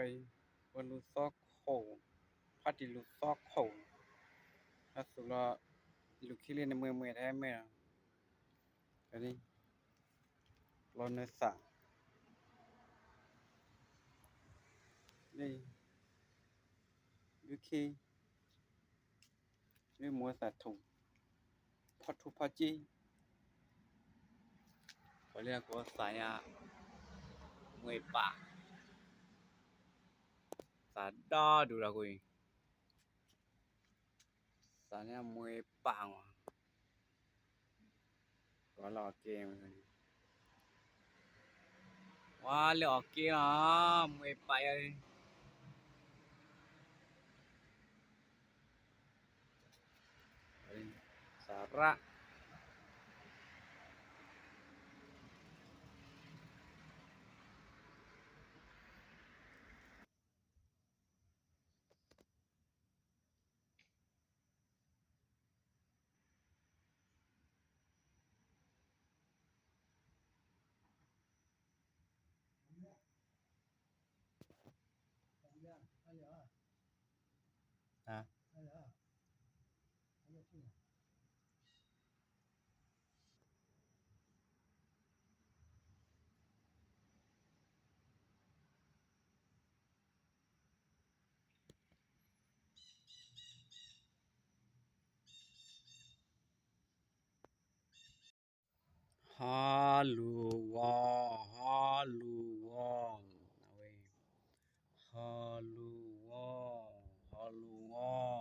ပှၤလူၤသီခိၣ်, ဖါတံၢ်လူၤသီခိၣ်, ဟဲသူၣ်လီၤ, လူၤခံလံန့ၣ် မှဲၤမှဲၤထဲမဲာ်လီၤ, လီၤနၢၤသး, လၢခံ လၢမိၢ်သးထူၣ်, ဖီထူဖီက့, ပှၤလၢအကိးသးညါ, မှဲၤပာ်, သးဒီဒူၣ်ဒီးကွံာ်, သးန့ၣ်မှဲၤပာ်မး, ကိးလၢအီၣ်က့, ဝါလၢအီၣ်က့လီၤ, မှဲၤပာ်ယၤ, သရၣ် ဟါ, ဟီလူၤဝီ, ဟီလူၤဝီ, ဝဲ, ဟီလူၤဝီ, ဟီလူၤဝီ.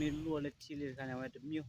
မ့ၢ်လိၣ်လၢထံလံတခါန့ၣ် အဝဲတမ့ၢ်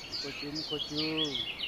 Múခိၣ်စူၤ, မူခိၣ်စူၤ.